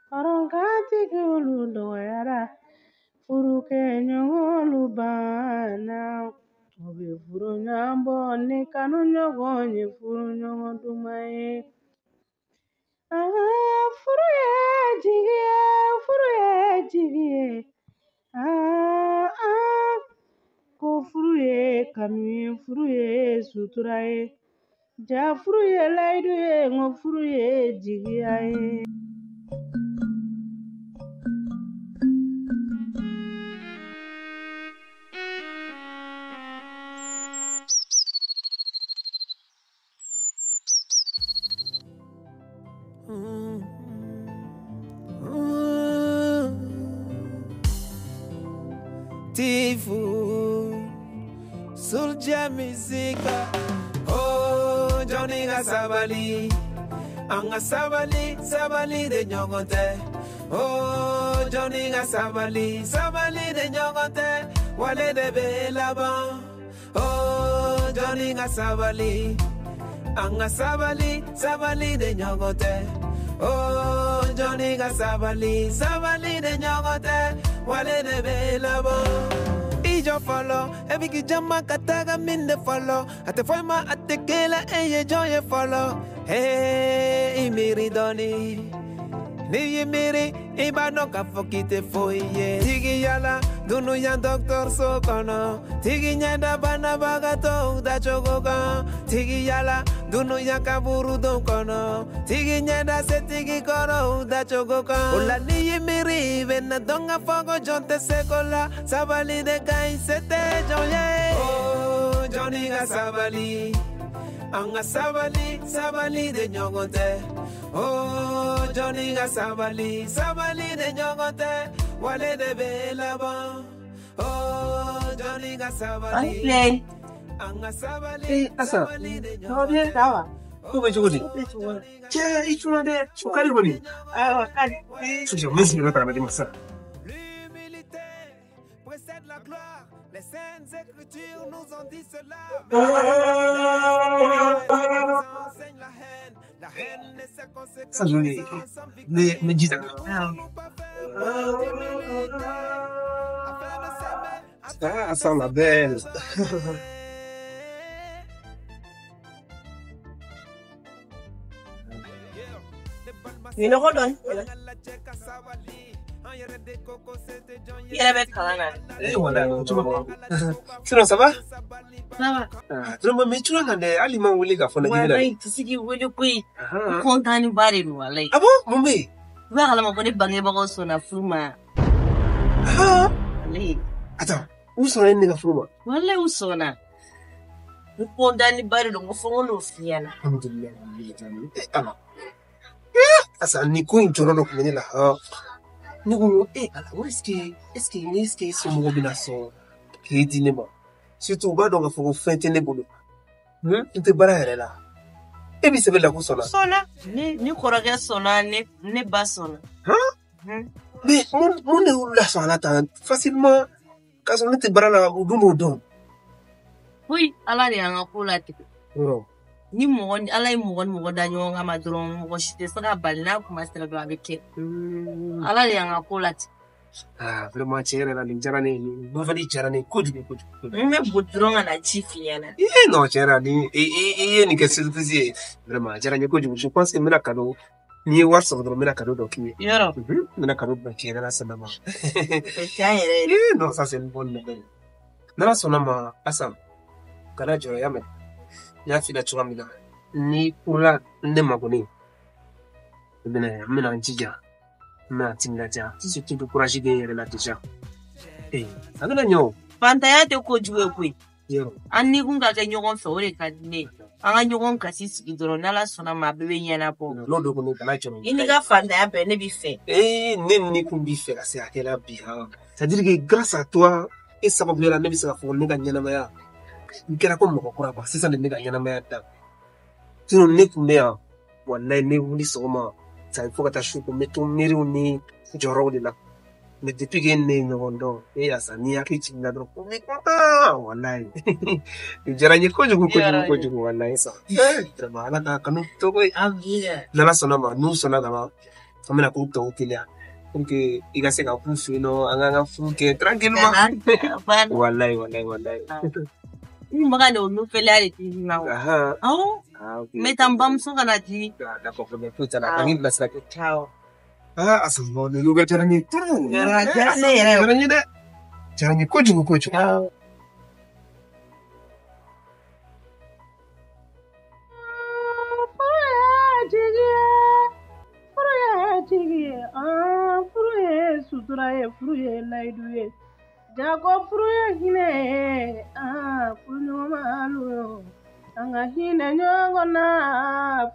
Hɔrɔnkantigi olu dɔgɔyara. Furukɛ ɲɔgɔnlu banna. O bɛ furu ɲɔgɔn bɔ ni kanu ɲɔgɔn ye furu ɲɔgɔn duman ye. Ah, furu ye jigi ye, furu ye jigi ye. Ah, ah, ko furu ye kanu ye, furu ye sutura ye. Ja furu ye layidu ye, n ko furu ye jigiya ye. Tifu Soulja Music. Oh Johnny ka sabali, an ka sabali, sabali de ɲɔgɔn tɛ. Oh Johnny ka sabali, sabali de ɲɔgɔn tɛ, wale de bɛ laban. Oh Johnny ka sabali, an ka sabali, sabali de ɲɔgɔn tɛ. Oh Johnny ka sabali, sabali de ɲɔgɔn tɛ, wale de bɛ laban. I jɔ fɔlɔ, e bɛ k'i jama ka taga min de fɔlɔ, a tɛ fɔ i ma a tɛ kɛ la, e ye jɔn ye fɔlɔ. Hey, i miiri dɔɔni, n'i y'i miiri i b'a dɔn k'a fɔ k'i tɛ foyi ye. Tigi yala dunuya dɔgɔtɔrɔso kɔnɔ, tigi ɲɛda banabagatɔw dacogo kan, tigi yala dunuya kaburudon kɔnɔ, tigi ɲɛda setigi kɔrɔw dacogo kan. O la n'i y'i miiri i bɛ na dɔn k'a fɔ ko jɔn tɛ se ko la, sabali de ka ɲi se tɛ jɔn ye. Oh Johnny ka sabali, an ka sabali, sabali de ɲɔgɔn tɛ. Oh Johnny ka sabali, sabali de ɲɔgɔn tɛ, wale de bɛ laban. Oh Johnny ka sabali, an ka sabali, Eh, Asa, sabali de ça va bien? Ça va. Ko bɛ cogo di? Cɛ, i cunna dɛ. O ka di kɔni. Ayiwa, ka di. Sujɛ, n bɛ sigi ka na di ma sisan. L'humilité précède la gloire. Les saintes écritures nous ont dit cela. Mais enseigne la haine. La haine et ses conséquences. Sisan jɔn ne n bɛ ji ta. Ah, ça la belle. Minɔgɔ dɔɔni. I yɛrɛ bɛ kalan na. Eh, wala, cogo. Sinon, ça va? Ça va. Ah, vraiment, mais tu l'as dɛ, hali ma wele k'a fɔ ne k'i bɛna. Walayi, tɛ se k'i wele koyi. Ahan. Kɔntanni ba de don walayi. Ah bon? Mun bɛ yen? I b'a kalama ko ne bangebagaw sɔnna furu ma. Ah, Walayi. attends, u sɔnna e ni ne ka furu ma? Walayi u sɔnna. N kɔntanni ba de don ko fo n ko n'o f'i ɲɛna. Alhamdulilayi, rabbil alamin. Eh, ala. Asa, nin ko in jɔrɔ dɔ tun bɛ ne la. Han. Ne ko, eh, ala, ko est-ce que ni est-ce que somɔgɔw bɛna sɔn k'e di ne ma? Surtout, u b'a dɔn k'a fɔ ko fɛn tɛ ne bolo. N tɛ baara yɛrɛ la. E b'i sɛbɛ la ko sɔnna. Sɔnna. Ne kɔrɔkɛ sɔnna, ne ba sɔnna. Han? Mais mun de y'olu lasɔn a la tan facilement k'a sɔrɔ ne tɛ baara la, u dun b'o dɔn. Koyi, Ala de y'an ka ko latigɛ. Yɔrɔ. Ni mɔgɔ ni Ala ye mɔgɔ ni mɔgɔ da ɲɔgɔn kama dɔrɔn, mɔgɔ si tɛ se ka bali n'a kuma sera dɔrɔn a bɛ kɛ. Ala de y'an ka ko latigɛ. Ah, vraiment, tiɲɛ yɛrɛ la nin diyara ne ye, nin nouvelle diyara ne ye kojugu kojugu kojugu. N bɛ boli dɔrɔn ka na ci f'i ɲɛna. Eh non, tiɲɛ yɛrɛ la ni i ye nin kɛ surprise ye, vraiment a diyara n ye kojugu. Je pense que n bɛna cadeau, n'i ye wari sɔrɔ dɔrɔn n bɛna cadeau dɔ k'i ye. Yɔrɔ. N bɛna cadeau dɔ k'i ye n'Ala sɔnna ma. O bɛ diya n yɛrɛ ye. Eh non, ça c'est une bonne nouvelle. N'Ala sɔnna ma, Asan, kana jɔrɔ, y'a mɛn. N y'a f'i ɲɛna cogoya min na, n'i furula ne ma kɔni, n bɛna n bɛna n jija, n bɛna timinadiya, surtout i bɛ courage di n yɛrɛ la déjà. Eh, a bɛna ɲɛ o. Fantanya tɛ kojugu ye koyi. Yɔrɔ. An ni kun ka kɛ ɲɔgɔn fɛ, o de ka di ne ye. An ka ɲɔgɔn gasi sigi dɔrɔn, n'Ala sɔnna ma a bɛɛ bɛ ɲɛnabɔ. N'o don kɔni, kana jɔrɔ. I n'i ka fantanya bɛɛ, ne b'i fɛ. Eh, ne ni kun b'i fɛ ka se hakɛ la bi han. C'est-à-dire que grâce à toi, e sababuya la ne bɛ se k'a fɔ ne ka ɲɛnamaya n kɛra ko mɔgɔ kura quoi. Sisan de ne ka ɲɛnamaya da. Sinon ne tun bɛ yan, walayi ne wuli sɔgɔma, ça fo ka taa su ko n bɛ to miiriw ni jɔrɔw de la. Mais depuis que ne ye ɲɔgɔn dɔn, e Asa, n'i hakili jiginna dɔrɔn ko n bɛ content, walayi. Nin diyara n ye kojugu kojugu kojugu, walayi sa. Eh, vraiment Ala k'a kanu to koyi. Amina. N'Ala sɔnna ma, n'u sɔnna ka ban, An bɛna ko tɔw teliya pour que i ka se ka k'u fɛ yen nɔ, an k'an ka furu kɛ tranquillement. Walayi walayi walayi. N kun bɛ ka olu fɛlɛya de di ma. Awɔ. N bɛ taa n bamuso ka na di. D'accord, problème foyi t'a la. Ka n bilasira kɛ. Awɔ. Ah, Asa, ninnu bɛɛ diyara n ye trop. Diyara ne yɛrɛ ye. Diyara n ye dɛ. Diyara n ye kojugu kojugu. Awɔ. Furu ye sutura ye, furu ye layidu ye, jago furu ye hinɛ ye. Furu ɲɔgɔnmalu, an ka hinɛ ɲɔgɔn na,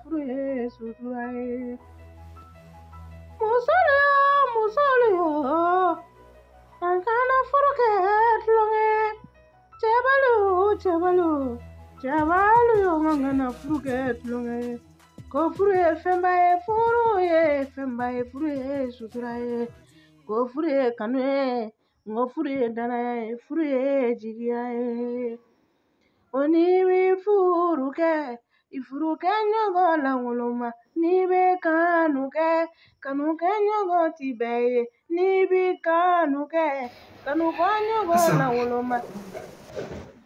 furu ye sutura ye. Musolu musolu, an kana furu kɛ tulonkɛ. Cɛbalu cɛbalu cɛbalu, an kana furu kɛ tulonkɛ ye. Ko furu ye fɛnba ye, furu ye fɛnba ye, furu ye sutura ye. Ko furu ye kanu ye, n ko furu ye danaya ye, furu ye jigiya ye. O n'i bɛ furu kɛ, i furu kɛ ɲɔgɔn lankolon ma. N'i bɛ kanu kɛ, kanu kɛ ɲɔgɔn ti bɛɛ ye. N'i bɛ kanu kɛ, kanu kɛ ɲɔgɔn lankolon ma.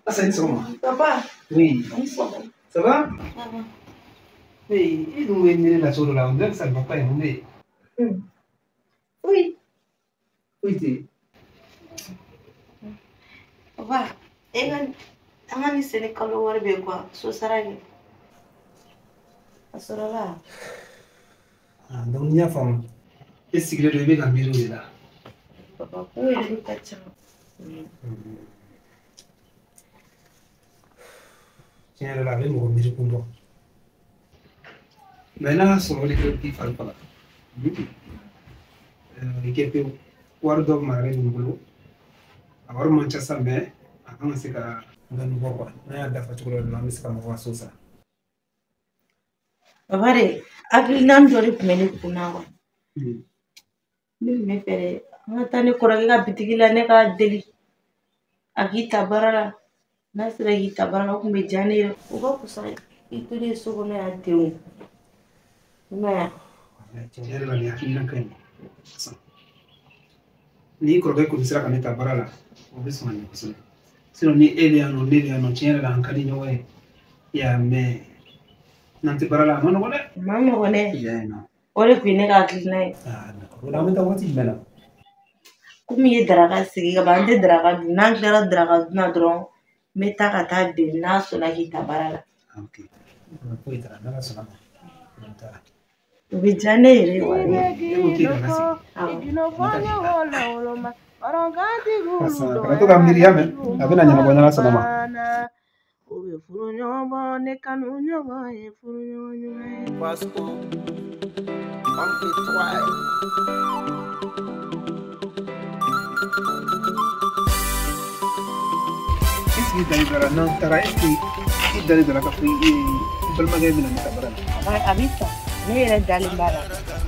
Asa, i ni sɔgɔma. Papa. Oui. Ça va? Ça va. Mais i dun bɛ miiri la cogo dɔ la, on dirait que ça ne va pas, mun bɛ yen? Oui. Foyi tɛ yen. Papa, e ka an ka nin seli kalo wari bɛ quoi, so sara in. A sɔrɔla. Ah, donc n y'a faamu. E sigilen don, i bɛ ka miiri o de la. Papa, ko yɛrɛ ka ca. Tiɲɛ yɛrɛ la, a bɛ mɔgɔ miiri kun bɔ. Mais n'a y'a sɔrɔ o de kɛ k'i fari faga, i kɛ pewu, wari dɔ maralen bɛ n bolo. A wari man ca sa, mais a kan ka se ka dɔɔni bɔ quoi. N'an y'a dafa cogo dɔ la, an bɛ se ka mɔgɔ ka so sara. Papa de, hakilina dɔ de tun bɛ ne kun na quoi. Ne tun bɛ fɛ de, an ka taa ne kɔrɔkɛ ka bitigi la, ne k'a deli a k'i ta baara la. N'a sera k'i ta baara la, o tun bɛ diya ne ye. O ka fisa i tolen so kɔnɔ yan ten o. I m'a ye wa? Tiɲɛ yɛrɛ la, nin hakilina ka ɲi. N'i kɔrɔkɛ kɔni sera ka ne ta baara la, o bɛ sɔn ka ɲɛ kosɛbɛ. Sinon ni e bɛ yan nɔ, ne bɛ yan nɔ, tiɲɛ yɛrɛ la, an ka di ɲɔgɔn ye. I y'a mɛn, n'an tɛ baara la, a ma nɔgɔn dɛ. A ma nɔgɔn dɛ. I y'a ye nɔ. O de tun ye ne ka hakilina ye. Ah, d'accord. O la an bɛ taa waati jumɛn na? Komi i ye daraka sigi ka ban, an tɛ daraka dun. N'an tilara daraka dun na dɔrɔn, n bɛ taa ka taa deli n'a sɔnna k'i ta baara la. Ah, ok. Foyi t'a la, n'Ala sɔnna ma. N taara. O bɛ diya ne yɛrɛ ye wa. E ko k'e daraka sigi. Awɔ. Asa, kana to ka miiri, y'a mɛn? A bɛna ɲɛnabɔ n'Ala sɔnna ma. O bɛ furu ɲɔgɔn bɔ, ne kanu ɲɔgɔn ye furu ɲɔgɔn ɲuman ye. Pasco, oncle toi. Est-ce que i dalen don a la n'an taara, est-ce que i dalen don a la k'a fɔ i balimakɛ bɛna ne ta baara la? A b'i ta. Ne yɛrɛ dalen b'a la.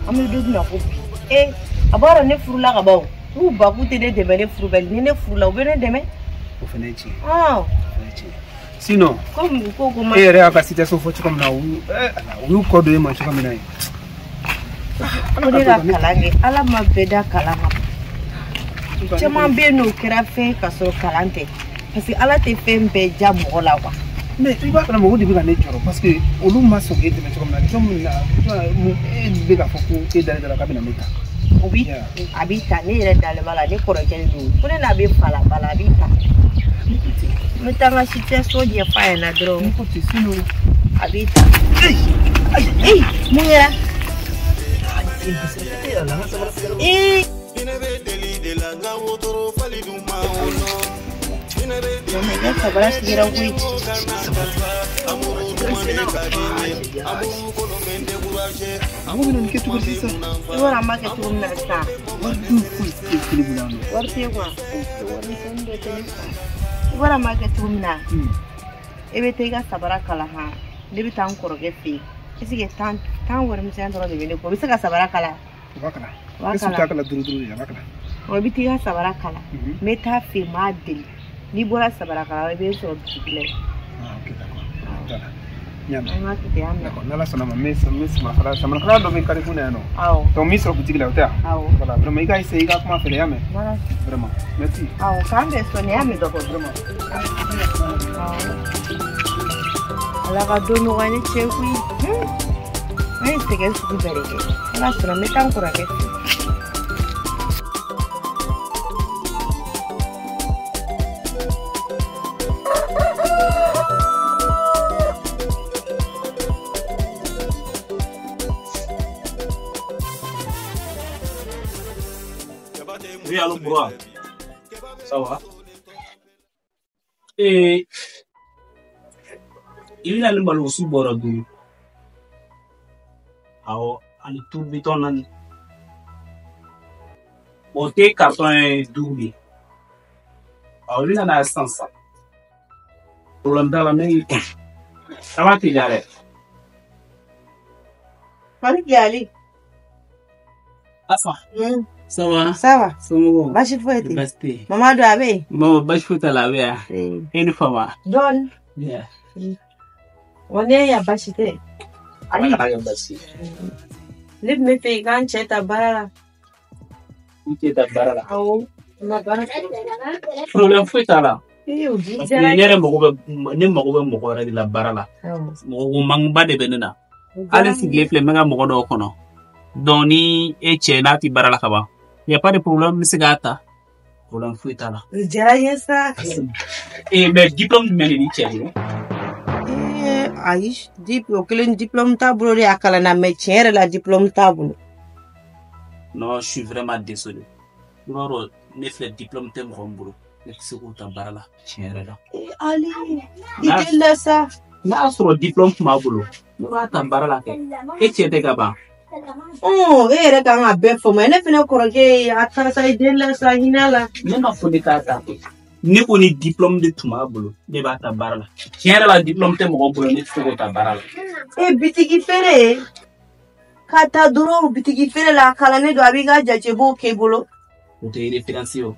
An bɛ don min na ko bi. Ee, a b'a dɔn ne furula ka ban o. N'u ba k'u tɛ ne dɛmɛ ne furubali, ni ne furula u bɛ ne dɛmɛ. O fana ye tiɲɛ ye. O fana ye tiɲɛ ye. Sinon, Komi u ko ko ma. E yɛrɛ y'a ka situation fɔ cogo min na, u y'u kɔ don e ma cogo min na ye. Ko ne ka kalan kɛ, Ala ma bɛɛ da kalan kama. Caman bɛ yen nɔ, o kɛra fɛn ka sɔrɔ kalan tɛ. Parce que Ala tɛ fɛn bɛɛ diya mɔgɔ la quoi. Mais i b'a kalama, o de bɛ ka ne jɔrɔ parce que olu ma sɔn k'e dɛmɛ cogo min na, jɔn min na e bɛ k'a fɔ ko e dalen don a la k'a bɛna ne ta. O bi a b'i ta, ne yɛrɛ dalen b'a la, ne kɔrɔkɛ de don. Ko ne n'a bɛ fa la ba la, a b'i ta. N bɛ taa n ka situation ɲɛf'a ɲɛna dɔrɔn. Ni ko ten, sinon. A b'i ta. Ee, mun kɛra? Ee. I ka sabara sigira koyi. Mɔgɔ bɛna nin kɛ cogo di sisan? I b'a dɔn an b'a kɛ cogo min na sisan. Wari dun foyi tɛ kelen bolo yan nɔ. Wari tɛ kuwa. Warimisɛnnin dɔ tɛ ne kun. I b'a dɔn an b'a kɛ cogo min na. E bɛ taa i ka sabara kala han. Ne bɛ taa n kɔrɔkɛ fɛ yen. Est-ce que tan warimisɛn dɔrɔn de bɛ ne kun? O bɛ se ka sabara kala? O b'a kala. O b'a E kala. t'a kala duuru duuru de, a b'a kala. I bɛ taa i ka sabara kala. N bɛ taa fɛ yen, n b'a deli. N'i bɔra sabara kala la, i bɛ n sɔrɔ bitigi la yen. Ah, ok, d'accord. Voilà. N y'a mɛn. An ka kɛ ten, y'a mɛn. D'accord, n'Ala sɔnna ma, n bɛ samarakala dɔ bɛ kari kun na yan nɔ. Awɔ. Donc n b'i sɔrɔ boutique la, o tɛ wa? Awɔ. Voilà, vraiment i ka essayer i ka kuma fɛ dɛ, i y'a mɛn? Voilà. Vraiment, merci. Awɔ, k'an bɛn sɔɔni, y'a mɛn. D'accord, vraiment. Awɔ. Ala ka don nɔgɔya ne cɛ koyi. An ye sɛgɛn sugu bɛɛ de kɛ. Ala sɔnna, n bɛ taa n kɔrɔkɛ fɛ. Oui, allô, Boura. Ça va? Eh, i bɛna ni malosu bɔrɔ 5. Awɔ, ani turu bitɔn 4. O tɛ carton ye 5 de. Awɔ, i bɛna n'a ye sisan sisan. Problème t'a la, ne y'i kun. A b'a teliya dɛ. Mali Ali. Asa. Ça va? Ça va. Somɔgɔw? Baasi foyi tɛ. Baasi tɛ yen. Mama don a bɛ yen? Bon, baasi foyi t'a la, a bɛ yan. E ni fama. Dɔɔni. Bien. Wa ne ya baasi tɛ. Ala kana kɛ baasi ye. Ne tun bɛ fɛ i k'an cɛ ta baara la. I cɛ ta baara la. Awɔ. N ma baara sɔrɔ. Problème foyi t'a la. Ee, o bi Parce que diyara ne yɛrɛ mago bɛ, ne mago bɛ mɔgɔ wɛrɛ de la baara la. Awɔ. Mɔgɔ mankunba de bɛ ne na. O Hali diyara n ye. sigilen filɛ, n bɛ ka mɔgɔ dɔw kɔnɔ. Donc ni e cɛ n'a ti baara la ka ban, y a pas de problème, n bɛ se k'a ta. Problème foyi t'a la. O diyara n ye sa. Eh, mais diplôme jumɛn de b'i cɛ bolo? Ee, ayi, o kelen diplôme t'a bolo de, a kalanna, mais tiɲɛ yɛrɛ la diplôme t'a bolo. Non, je suis vraiment désolé. I b'a dɔn, ne filɛ, diplôme tɛ mɔgɔ min bolo. Ne tɛ se k'o ta baara la, tiɲɛ yɛrɛ la. Ee, Ali, i delila sa. N'a y'a sɔrɔ diplôme tun b'a bolo, ne b'a ta baara la kɛ. E cɛ tɛ ka ban. E yɛrɛ kan ka bɛɛ faamuya. Ne fɛnɛ kɔrɔkɛ ye, a karisa i delila sa, hinɛ la. Ne ma fɔ ne k'a ta kɛ. Ne ko ni diplôme de tun b'a bolo, ne b'a ta baara la. Tiɲɛ yɛrɛ la, diplôme tɛ mɔgɔ bolo, ne tɛ se k'o ta baara la. E, bitigi feere, ka taa dɔrɔn bitigi feere la, a kalannen don, a b'i ka jatebɔw k'i bolo. O tɛ référence ye o.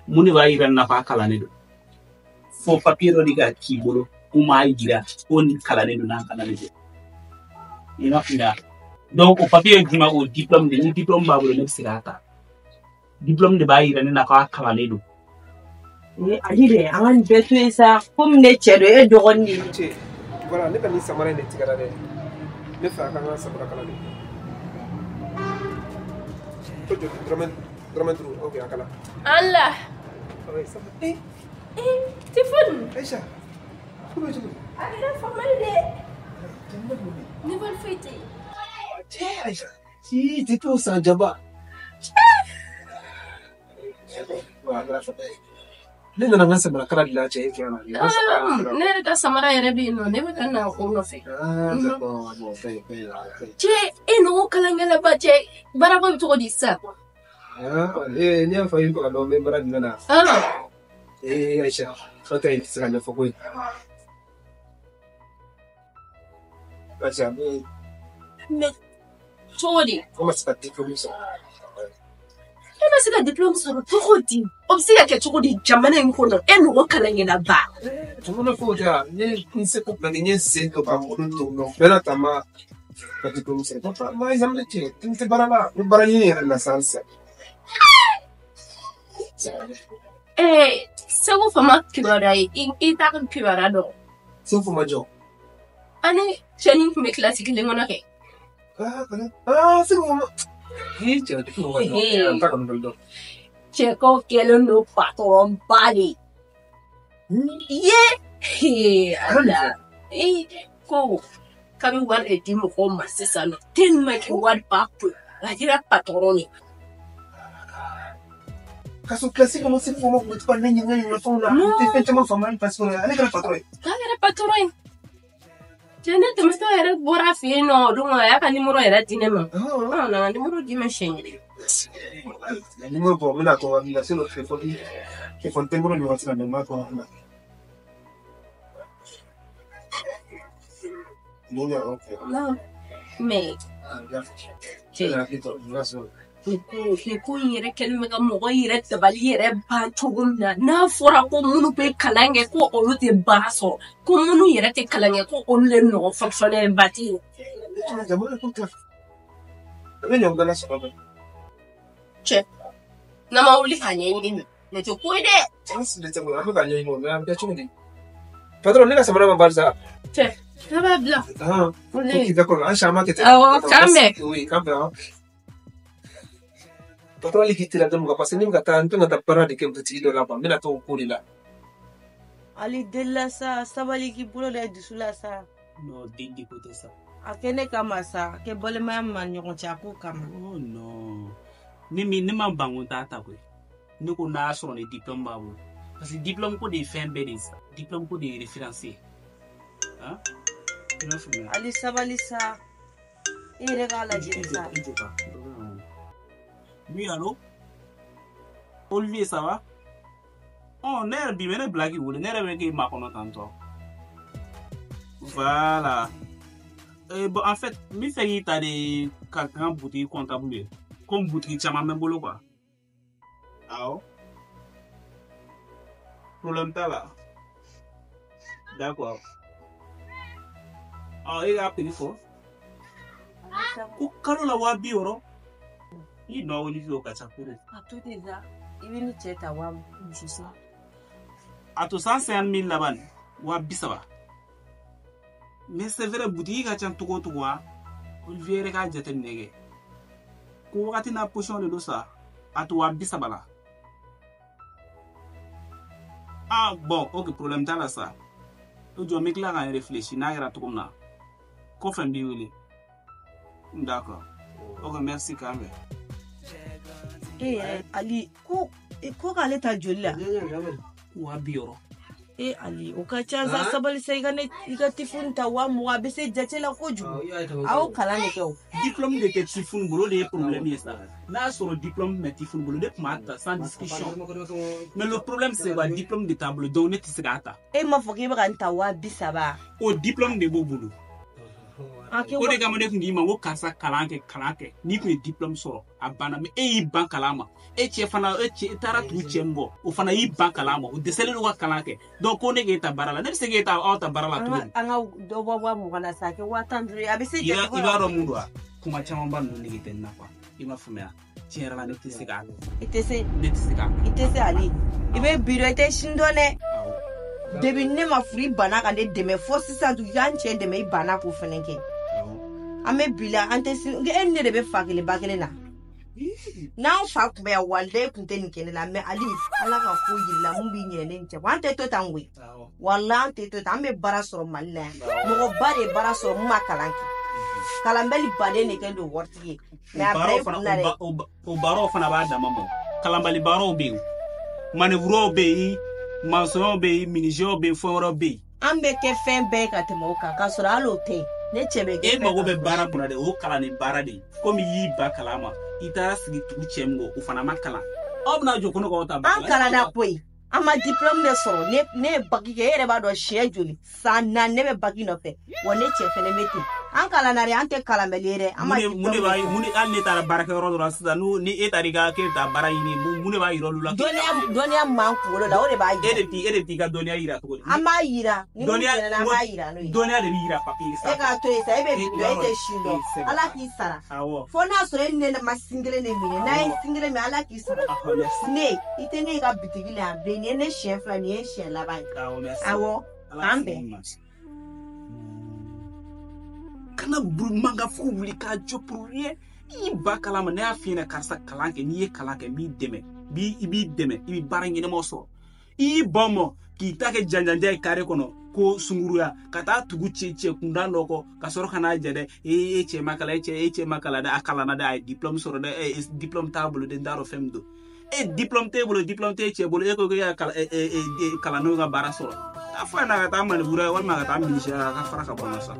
Mun de b'a yira n na k'a kalannen don? Fo papier dɔ de ka k'i bolo, mun b'a yira ko nin kalannen don n'a kalannen tɛ. I m'a faamuya? Donc o papier ye jumɛn? O diplôme de. Ni diplôme b'a bolo, ne bɛ se k'a ta. Diplôme de b'a yira ne na k'a kalannen don. Ee, Ali dɛ, an ka nin bɛɛ to yen sa. Komi ne cɛ don, e dɔgɔnin de ye. Cɛ, voilà, ne ka nin samara in de tigɛra dɛ. Ne fɛ a ka n ka samara kala de. Ko joli? Dɔrɔmɛ 5, ok, a kala. Allah. Ouais, ça va. Eh, Téléphone. Aïcha, ko bɛ cogo di? A kɛra faamali de. Jamana jumɛn bɛ yen? Nouvelle foyi tɛ yen. Cɛ, Aïcha, si, depuis o san jaba. Ne nana n ka samara kala de la cɛ e fɛ yan nɔ. Ne yɛrɛ ka samara yɛrɛ bɛ yen nɔ, ne bɛ ka na o nɔfɛ. Ah, d'accord, bon, fɛn fɛn fɛn. Cɛ, e n'o kalankɛlaba cɛ, baarako bɛ cogo di sisan? Ah, eh, ne y'a fɔ i bɛ ka dɔn n bɛ baara jumɛn na. Eh, Aïcha, fɛn tɛ tɛ se ka ɲɛfɔ koyi. Aïcha, ne Mais cogo di? ne ma se ka diplôme sɔrɔ. E ma se ka diplôme sɔrɔ cogo di? O bɛ se ka kɛ cogo di jamana in kɔnɔ? E n'o kalankɛlaba. Jamana ko tɛ yan, n ye n seko bɛɛ kɛ, n ye n sen don ka n bolo don, mais o bɛɛ n'a ta n ma ka diplôme sɔrɔ. N ma examen cɛ, n tɛ baara la, n bɛ baara ɲini yɛrɛ la sisan sisan. Ee, Segu Fama kibaruya ye, i t'a ka kibaruya dɔn. Segu Fama jɔ? Ani cɛnin tun bɛ kilasi kelen kɔnɔ kɛ. Ah, Segu Fama. Ee, cɛ, Segu Fama jɔ. N t'a kɔni dɔn. Cɛkaw kɛlen don patɔrɔn ba de ye. Ala, ee, ko k'a bɛ wari de di mɔgɔw ma sisan nɔ, tellement que wari b'a kun, a kɛra patɔrɔn de. Ka sɔrɔ kilasi kɔnɔ, Segu Fama tun bɛ to ka ne ɲininka ɲininka fɛnw na. N tɛ fɛn caman faamuya parce que ale kɛra patɔrɔn ye. K'a kɛra patɔrɔn ye. Cɛ, ne tɛmɛtɔ yɛrɛ bɔra a fɛ yen nɔ, o don a y'a ka nimoro yɛrɛ di ne ma. A nana nimoro di ma siɲɛ kelen. Nimoro bɔ, n bɛna to hakili la, sinon téléphone tɛ n bolo nin waati la, mais n b'a to hakili la. Non, ok. Non, mais cɛ, hakili to, n b'a sɔrɔ. Nin ko in yɛrɛ kɛlen bɛ ka mɔgɔ yɛrɛ dabali yɛrɛ ban cogo min na, n'a fɔra ko minnu bɛ kalan kɛ ko olu tɛ baara sɔrɔ, ko minnu yɛrɛ tɛ kalan kɛ ko olu de ɲɔgɔn fonctionnaire ba tɛ yen. Jamana ko ta. A bɛ ɲɔgɔn dala sɔrɔ bɛɛ. Cɛ, n'an ma wuli k'a ɲɛɲini nin tɛ ko ye dɛ. An sigilen tɛ an bɛ k'a ɲɛɲini o, mais a bɛ kɛ cogo di? Patron, ne ka samara ma bali sa. Cɛ, ne b'a bila. Ah, ok, d'accord, an si an b'a kɛ ten. Awɔ, k'an bɛn. Oui, k'an bɛn. Patron, hali k'i teliya dɔɔni quoi, parce que ne bɛ ka taa, n kan ka taa baara de kɛ butigi dɔ la quoi, n bɛna taa o ko de la. Ali delila sa, sabali k'i bolo da i dusu la sa. Non, den de ko tɛ sa. A kɛ ne kama sa, a kɛ balimaya ma ɲɔgɔn cɛ a ko kama. Oh non. Ne min ne ma ban ko n t'a ta koyi. Ne ko n'a y'a sɔrɔ ni diplôme b'a bolo. Parce que diplôme ko de ye fɛn bɛɛ de ye sa. Diplôme ko de ye référence ye. Han? I m'a faamuya? Ali sabali sa. I yɛrɛ k'a lajɛ sa. I jɔ tan. Oui, allô? Olivier, ça va? Oh, ne yɛrɛ bi bɛ ne bila k'i wele, ne yɛrɛ bɛ k'i makɔnɔ tantɔ. Voilà. Bon, en fait, n bɛ fɛ k'i ta de ka kɛ n ka boutique comptable ye. Comme boutique caman bɛ n bolo quoi. Awɔ. Problème t'a la. D'accord. Ɔ, e k'a prix fɔ. Ko kalo la 60 000. I nɔ Olivier, o ka ca trop. A to ten sa, i bɛ ni cɛ ta wa muso sa. A to 150 000 laban, 30 000. Mais c'est vrai, boutique ka ca cogo o cogo wa, Olivier yɛrɛ k'a jateminɛ kɛ. Ko wagati n'a position de don sa, a to 30 000 la. Ah bon, ok, problème t'a la sa. O jɔ n bɛ tila ka n réfléchir n'a kɛra cogo min na. Kɔfɛ n b'i wele. D'accord. Ok, merci k'an bɛn. E yɛrɛ Ali, ko ko k'ale ta joli la? 60 000. E Ali, o ka ca sa, sabali sa, i ka ne i ka tifuni ta 20 000, a bɛ se jate la kojugu. A y'o kalan de kɛ o. Diplôme de tɛ Tifuni bolo, o de ye problème ye sa. N'a y'a sɔrɔ diplôme bɛ Tifuni bolo, ne tun b'a ta sans discussion. Mais le problème c'est quoi? Diplôme de t'a bolo, donc ne tɛ se k'a ta. E m'a fɔ k'e bɛ ka n ta 30 000. O diplôme de b'o bolo. A kɛ O de kama ne tun k'i ma ko karisa kalan kɛ, kalan kɛ. N'i tun ye diplôme sɔrɔ, a banna. Mais e y'i ban kalan ma. E cɛ fana, e cɛ e taara tugu cɛ min kɔ, o fana y'i ban kalan ma. O dɛsɛlen don ka kalan kɛ. Donc ko ne k'e ta baara la, ne bɛ se k'e ta aw ta baara la an cogo ka di? An ka dɔ bɔ 20 000 la sa, a kɛ 15 000 ye, a bɛ se I jate b'a i b'a dɔn mun don wa? Kuma camanba ninnu nege tɛ n na quoi. I m'a faamuya? Tiɲɛ yɛrɛ la, ne tɛ se k'a kɛ. I tɛ se. Ne tɛ se k'a kɛ. I tɛ se Ali, i bɛ bi dɔn, i tɛ sini dɔn dɛ. Awɔ. Depuis ne ma furu, i banna ka ne dɛmɛ, fo sisan tun y'an cɛ dɛmɛ, i banna k'o fɛnɛ kɛ. Awɔ. An bɛ bi la, an tɛ sini, e ni ne de bɛ fa kelen ba kelen na. N'an fa tun bɛ yan, walayi, e tun tɛ nin kɛ ne la. Mais Ali, Ala ka ko yir'i la mun b'i ɲinɛ ne ni cɛ, an tɛ to tan koyi. Awɔ. Walayi, an tɛ to tan, an bɛ baara sɔrɔ Mali la yan. Mɔgɔba de ye baara sɔrɔ mun ma kalan kɛ, kalanbɛli baden de kɛ don waritigi ye, mais a bila O i baaraw fana kun na o dɛ. O baaraw fana b'a dama ma. Kalanbali baaraw bɛ yen, manœuvrew bɛ yen, maçonw bɛ yen, menuisier bɛ yen, fɛn wɛrɛw bɛ yen. An bɛ kɛ fɛn bɛɛ ye ka tɛmɛ o kan, k'a sɔrɔ hali o tɛ yen, ne cɛ bɛ kɛ E fɛn mago ka bɛ sɔrɔ. Baara mun na dɛ, o kalanni baara de ye. Komi i y'i ba kalan ma, i taara sigi tugu cɛ min kɔ, o fana ma kalan, aw bɛna jɔ ko ne k'aw ta baara An la. kalanna koyi, an ma diplôme de sɔrɔ. Ne ye bac kɛ, e yɛrɛ b'a dɔn siɲɛ joli, san 4 ne bɛ bac nɔfɛ wa, ne cɛ fɛnɛ bɛ ten. An kalanna dɛ, an tɛ kalanbali ye dɛ, an ma Mun de mun de diplôme de b'a sɔrɔ. Mun de, hali ne taara baarakɛyɔrɔ dɔ la sisan, n'u ni e taara i ka k'e bɛ taa baara ɲini, mun de b'a yira olu la? Dɔnniya min b'an kunkolo la, o de b'a E yira. de t'i e de t'i ka dɔnniya yira cogo di? An b'a yira ni mun Dɔnniya tɛmɛna, an n ko b'a yira n'o ye. Dɔnniya de bɛ yira papiye E sanfɛ. k'a to yen sa, e bɛ E bi i dɔn, b'a e tɛ dɔn si dɔn. e c'est Ala k'i sara. Awɔ. Fo n'a sɔrɔ e ni ne ma sin kelen de minɛ, n'a ye Awɔ. sin kelen minɛ, Ala k'i sara. Awɔ, merci. Ne i tɛ ne ka bitigi la yan bilen, nin ye ne siɲɛ fila, nin ye n siɲɛ laban ye. Awɔ, merci. Awɔ. Ala K'an k'i bɛn. ɲuman. Kana mankan fo wuli k'a jɔ pour rien. I ba kalan ma, ne y'a f'i ɲɛna karisa kalan kɛ, n'i ye kalan kɛ n b'i dɛmɛ, i b'i dɛmɛ, i bɛ baara ɲɛnamaw sɔrɔ. I y'i ban mɔ k'i ta kɛ janjanja ye kare kɔnɔ ko sunguruya ka taa tugu cɛ cɛ kunda dɔ kɔ ka sɔrɔ ka n'a jɛ dɛ, e e cɛ ma kalan, e cɛ e cɛ ma kalan dɛ, a kalanna dɛ, a ye diplôme sɔrɔ dɛ, e diplôme t'a bolo dɛ, n t'a dɔn fɛn min don. E diplôme t'e bolo, diplôme t'e cɛ bolo, e ko k'e ka kalan kalandenw ka baara sɔrɔ, taa fɔ a ɲɛna ka taa maneburu walima ka taa minisɛri a ka fara ka bɔ n na sa.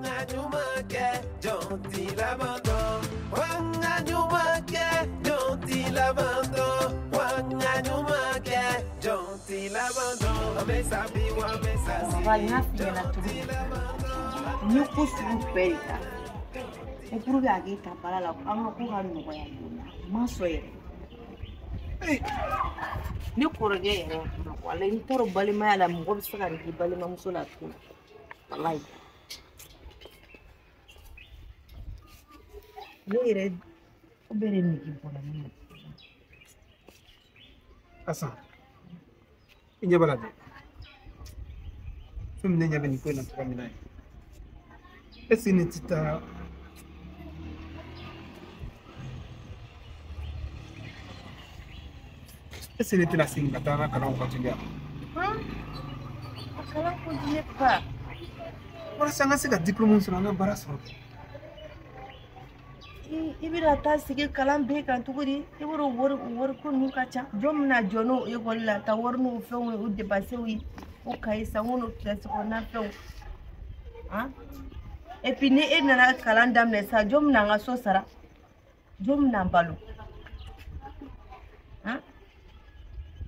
Jɔn t'i laban dɔn, wa n ka ɲuman kɛ, jɔn t'i laban dɔn, wa n ka ɲuman kɛ, jɔn t'i laban dɔn. An bɛ sa bi wa an bɛ sa Baba, n sini. y'a f'i ɲɛna cogo min, n ye ko sugu bɛɛ de ta. Ko pour que a k'e ta baara la an ka ko ka nɔgɔya joona. A ma sɔn yɛrɛ. Ne kɔrɔkɛ yɛrɛ walayi n t'a dɔn balimaya la mɔgɔ bɛ se ka nin k'i balimamuso la tuguni. Walayi. Ne yɛrɛ ko bɛɛ de nege bɔra ne na. Asan, i ɲɛ b'a la dɛ. Fɛn min ne ɲɛ bɛ nin ko in na cogoya min na ye. Est-ce que ne tɛ taa est-ce que ne tɛna segin ka taa n ka kalanw continuer wa? A kalan continuer papa. Walasa an ka se ka diplôme sɔrɔ an ka baara sɔrɔ. I bɛna taa sigi kalan bɛɛ kan cogo di? I b'a dɔn wari ko ninnu ka ca. Jɔn bɛna jɔ n'o ekɔli la ta wari n'o fɛnw ye o depansew ye o kaye sanko n'o kilasi kɔnɔna fɛnw. Han? Et puis ni e nana kalan daminɛ sisan jɔn bɛna an ka so sara? Jɔn bɛna an balo? Han?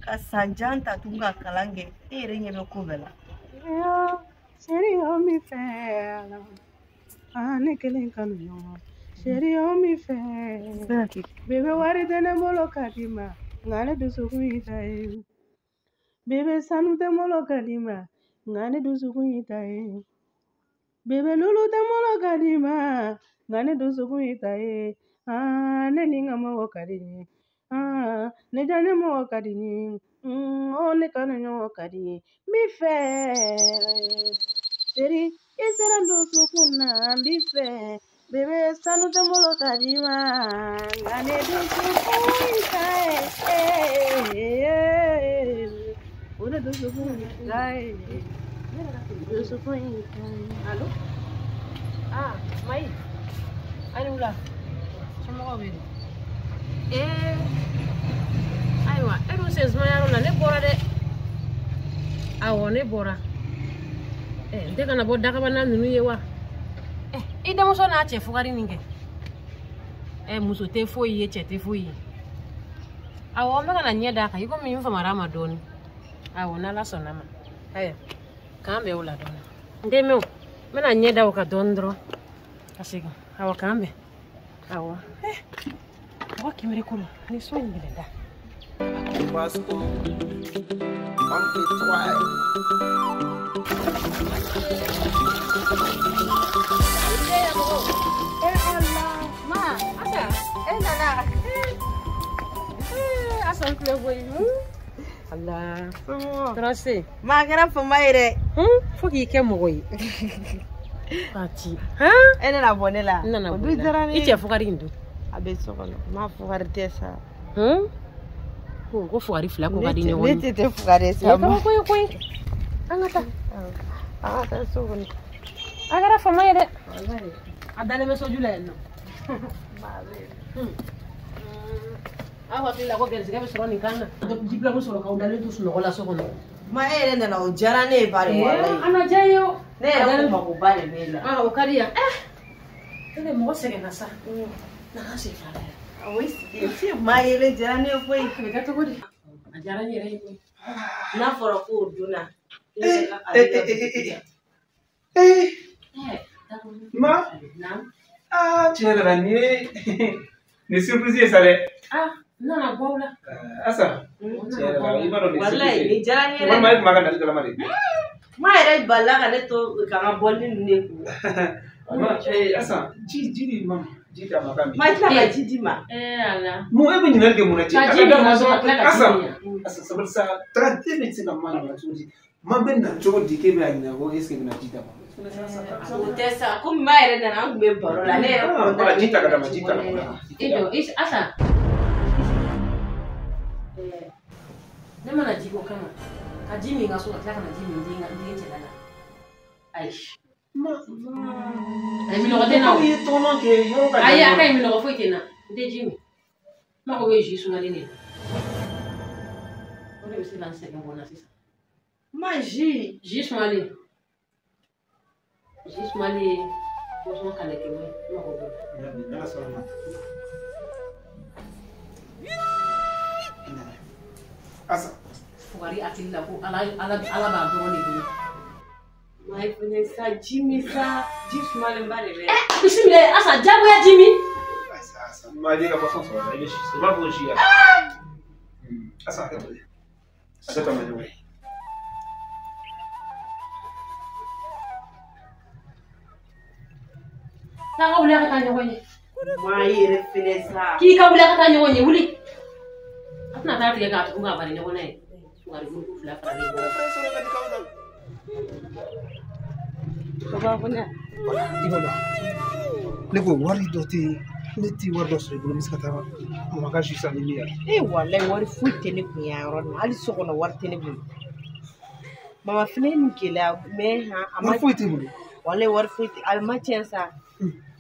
Ka san jan ta tugun ka kalan kɛ e yɛrɛ ɲɛ bɛ ko bɛɛ la. Chérie, o mi fɛ la, ne kelen kanu ɲɔgɔn. Chérie, o mi fɛ, bébé wari tɛ ne bolo ka d'i ma, nka ne dusukun y'i ta ye. Bébé sanu tɛ n bolo ka d'i ma, nka ne dusukun y'i ta ye. Bébé lulu tɛ n bolo ka d'i ma, nka ne dusukun y'i ta ye. Ah, ne ni n ka mɔgɔ ka di n ye. Ah, ne diya ne mɔgɔ ka di n ye. Oh, ne kanu ɲɔgɔn ka di n ye. N b'i fɛ, chérie, i sera n dusukun na, n b'i fɛ. Bébé sanu tɛ n bolo ka d'i ma, nka ne dusukun y'i ta ye. O ne dusukun y'i ta ye. Dusukun y'i ta ye. Allo? Ah, Mayi. A ni wula. Somɔgɔw bɛ di? Ee, ayiwa, e dun sen sumayarɔ la, ne bɔra dɛ. Awɔ, ne bɔra. N tɛ kana bɔ dakabana ninnu ye wa? I denmuso n'a cɛ fugari nin kɛ. Muso tɛ foyi ye, cɛ tɛ foyi ye. Awɔ, n bɛ ka na ɲɛ d'a kan, i komi n famara a ma dɔɔni. Awɔ, n'Ala sɔnna ma. Ayiwa, k'an bɛn o la dɔɔni. N tɛ mɛn o, n bɛna ɲɛ da o kan dɔɔni dɔrɔn ka segin. Awɔ, k'an bɛn. Awɔ. Mɔgɔ kɛmɛ kɔnɔ, ni so in yɛlɛla. Vasco, Oncle Toy. Eh Allah, ma, Asa, e nana. Asa n tulo koyi. Allah. Tɔɔrɔ se. Ma a kɛra fama ye dɛ. Fo k'i kɛ mɔgɔ ye. Pati. E nana bɔ ne la. N nana O bɔ dun i la. diyara ne I ye. cɛ fugari in dun. A bɛ so kɔnɔ. Ma fugari tɛ sa. Ko fugari fila ko ka di Ne ɲɔgɔn ye. tɛ tɛ fugari Nin sa ye ma. kabako ye koyi. An ka taa. A ka taa so kɔnɔ. A kɛra fama ye dɛ. A dalen bɛ soju la yen nɔ. Aw hakili la ko gɛrisigɛ bɛ sɔrɔ nin kan na. Diplôme sɔrɔ k'aw dalen to sunɔgɔ la so kɔnɔ. Ma e yɛrɛ nana o diyara ne ye bari walayi. A ma diya n ye o. Ne yɛrɛ ko makoba de b'e la. Ah, o ka di yan. Ne de mɔgɔ sɛgɛnna sa. Na ka sigi fila la yan. Awɔ i sigi. Si ma yɛlɛ diyara ne ye koyi. A bɛ kɛ cogo di? A diyara n yɛrɛ ye koyi. N'a fɔra k'o donna. Ma, Naam. ah, tiɲɛ yɛrɛ la nin ye nin surprise ye sa dɛ. Ah, n nana bɔ aw la. Asa, N tiɲɛ nana yɛrɛ bɔ la aw la. i b'a dɔn nin ye Walayi surprise ye. nin diyara n ye dɛ. Walima e tun b'a ka nali kalama de. Ma yɛrɛ balila ka ne to ka n ka bɔli ninnu de kun. Ma, Asa, ji di ma, ji d'a ma k'a min. Ma tila ka ji di ma. Ala. Mun e bɛ ɲininkali kɛ mun na ji? Ka ji min ka sɔrɔ ka tila ka ji Asa, min yan. Asa sabali sa, taga den bɛ se ka ma ɲininka cogo di? Ma bɛ na cogo di k'e bɛ a ɲininka ko est ce que bɛna ji d'a ma? O tɛ sa komi ma yɛrɛ nana an tun bɛ baro la ne yɛrɛ Ah, voilà, ji ta ka d'a ma, ji ta ka d'a ma. I jɔ, Asa. Ne mana ji ko kama ka ji min ka so ka tila ka na ji min den ka den cɛla la. Ayi. Ma, Ayi, minɔgɔ tɛ n na o. aw ye tɔgɔma kɛ yɔrɔ ka Ayi, jan a ka ɲi minɔgɔ foyi tɛ n na. N tɛ ji min. N mako bɛ jus sumalen de la. O de bɛ se ka n sɛgɛn bɔ n na sisan. Ma ji. Jus sumalen. Jus sumalen boisson kalɛkɛmɛ n mako b'o la. N'Ala sɔnna ma. Asa, Fugari hakili la ko Ala Ala Ala b'a dɔrɔn de bolo. Ma Mayi fɛnɛ sa ji min sa ji sumalenba de bɛ. Bisimila Asa jagoya ji min. Ma di ka boisson sɔrɔ i bɛ si i b'a fɔ ko si ya. Asa hakɛ to dɛ. Hakɛ to ma ɲɔgɔn ye. N'an ka wuli a ka taa ɲɔgɔn ye. Mayi yɛrɛ fɛnɛ sa. K'i ka wuli a ka taa ɲɔgɔn ye wuli. A tɛna taa tigɛ k'a tugu k'a bari ɲɔgɔn na ye. Sukari buruku fila faralen ɲɔgɔn kan. Papa fana. I b'a dɔn ne ko wari dɔ tɛ ne tɛ wari dɔ sɔrɔ i bolo n bɛ se ka taa mama ka jus san ni min ye. E walayi wari foyi tɛ ne kun yan yɔrɔ nin na hali so kɔnɔ wari tɛ ne bolo. Mama fɛnɛ ye nin gɛlɛya mɛ han a ma Wari foyi t'i bolo. walayi wari foyi tɛ a ma tiɲɛ sa.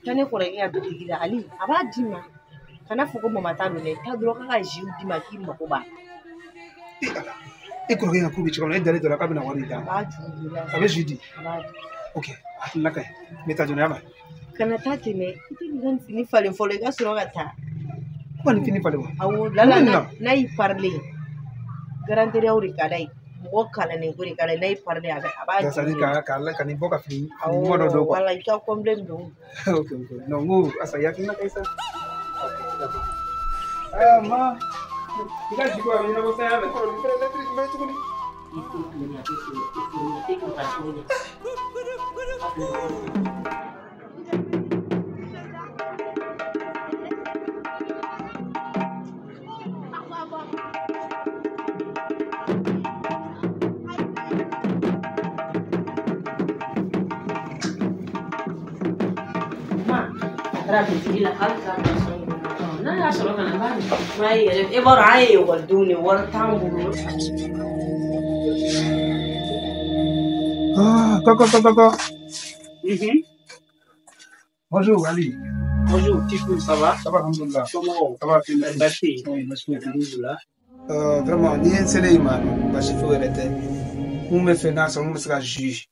Taa ne kɔrɔkɛ ka bitigi la Ali a b'a d'i ma. Kana fɔ ko mama ta don dɛ taa dɔrɔn k'a ka jus d'i ma k'i mako b'a la. E ala e kɔrɔkɛ ka ko bɛ cogo min na e dalen dɔ la k'a bɛna wari d'a A ma. b'a juru don la. A bɛ jus di. A b'a di. Ok hakilina ka ɲi n bɛ taa joona y'a mɛn. Kana taa ten dɛ i tɛ nin ka nin fini falen fɔlɔ i ka sɔrɔ ka taa. Ko ka nin fini falen wa. Awɔ lala Mun bɛ nin na? n'a y'i parilen garanteriyaw de ka d'a ye mɔgɔ kalannen ko de ka d'a ye n'a y'i parilen a bɛ a b'a C'est à juru dire don. ka nin bɔ ka fini fini ɲuman dɔ Awɔ don quoi. wala i ka complet don. Ok ok non n ko Asa i hakilina ka ɲi sa. Ok d'accord. Aa ma i ka jus ko a bɛ ɲɛnabɔ sa y'a mɛn. Kɔrɔ nin fɛnɛ lɛtiri jumɛn ye tuguni. I furu filɛ nin ye a tɛ furu ɲɛ, i furu ɲɛ, e kun ka furu ɲɛ. A filɛ nin ye. Ma a taara bitigi la k'a bɛ taa boisson ɲini. N'a y'a sɔrɔ ka na n b'a min. Ma yɛrɛ e b'a dɔn an ye ekɔlidenw de ye wari t'an bolo. Ah, kɔkɔ kɔkɔ kɔkɔ. Bonjour Ali. Bonjour Tifou, ça va? Ça va alhamdoulilah. Somɔgɔw? Ça va merci. Baasi tɛ yen? Oui, merci. Alhamdoulilah. Vraiment ni ye n selen yen ma basi foyi yɛrɛ tɛ. Mun bɛ fɛ n'a sɔrɔ mun bɛ se ka jus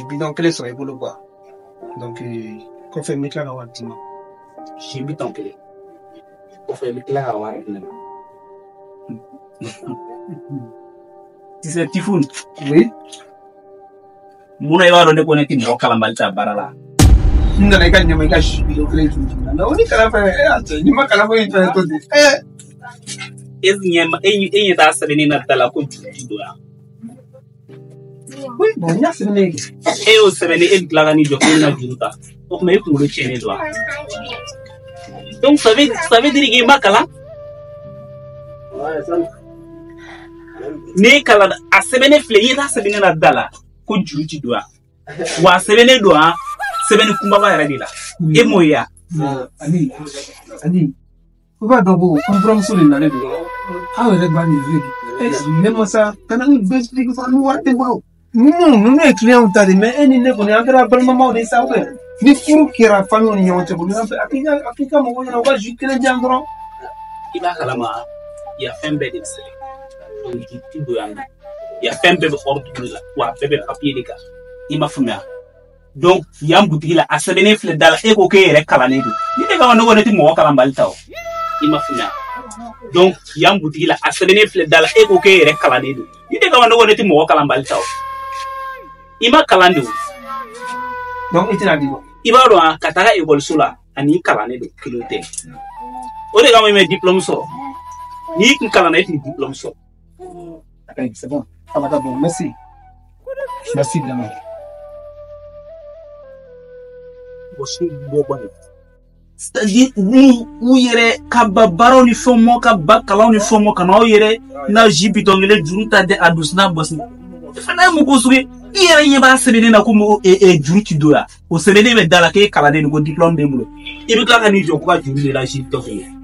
bidɔn kelen sɔrɔ i bolo quoi. Donc kɔfɛ n bɛ tila ka wari d'i ma. Si bitɔn kelen. Kɔfɛ i bɛ tila ka wari di ne ma. Tu sais Tifou, Oui. munna i b'a dɔn ne ko ne tɛ mɔgɔ kalanbali ta baara la? N nana i ka ɲama i ka jus bidɔn kelen juru la. Mais o ni kalan fɛnɛ e y'a cɛ n'i ma kalan foyi fɛnɛ to ten. E ɲɛ ma e ɲɛ t'a sɛbɛnni na da la ko juru ti don yan. Oui bon n y'a sɛbɛn ne ye. E y'o sɛbɛnni e bɛ tila ka n'i jɔ k'e bɛna juru ta. O tuma e kunkolo tiɲɛnen don wa? Donc ça veut dire k'i ma kalan? N'e kalan a sɛbɛnnen filɛ i ɲɛ t'a sɛbɛnni na da la ko juru ti don yan. Wa a sɛbɛnnen don yan sɛbɛnni kunbaba yɛrɛ de la. E m'o ye wa? Ali Ali i b'a dɔn ko an buramuso de nalen don. Aw yɛrɛ b'a nin ne ma sa ka na nin bɛɛ expliquer fana ni wari tɛ n bolo. Ninnu ye client ta de mais e ni ne kɔni an kɛra balimamaw de ye sa ou ni furu kɛra famille ni ɲɔgɔn cɛ kɔni an fɛ a k'i ka mɔgɔw ɲɛna u ka jus kelen di yan dɔrɔn. I b'a kalama yan fɛn bɛɛ de bɛ sɛbɛn. Donc juru ti don yan nɔ. Yan fɛn bɛɛ bɛ ordre de la wa a bɛɛ bɛ papier de kan. I m'a faamuya? Donc yan butigi la a sɛbɛnnen filɛ da la e ko k'e yɛrɛ kalannen don. Ni ne kama ne ko ne tɛ mɔgɔ kalanbali ta o. I m'a faamuya? Donc yan butigi la a sɛbɛnnen filɛ da la e ko k'e yɛrɛ kalannen don. Ni ne kama ne ko ne tɛ mɔgɔ kalanbali ta o. I ma kalan de o. Donc i tɛna di wa. I b'a dɔn wa ka taga ekɔliso la ani i kalannen don kelen tɛ. O de kama i ma diplôme sɔrɔ. N'i kun kalanna i tun bɛ diplôme sɔrɔ. Ok, c'est bon. Ça va bon, merci. Merci vraiment. Mɔgɔ bɔ bɔ c'est-à-dire u yɛrɛ ka ba baaraw ni fɛnw ma ka ba kalanw ni fɛnw ma ka n'aw yɛrɛ n'a ji bitɔn kelen juru ta dɛ a dusu n'a bɔsi fana ye mun ko sugu ye i yɛrɛ ɲɛ b'a sɛbɛnnen na ko mɔgɔ juru ti don yan o sɛbɛnnen bɛ da la k'e kalannen don ko diplôme b'e bolo i bɛ tila ka n'i jɔ ko ka juru de la ji bitɔn kelen.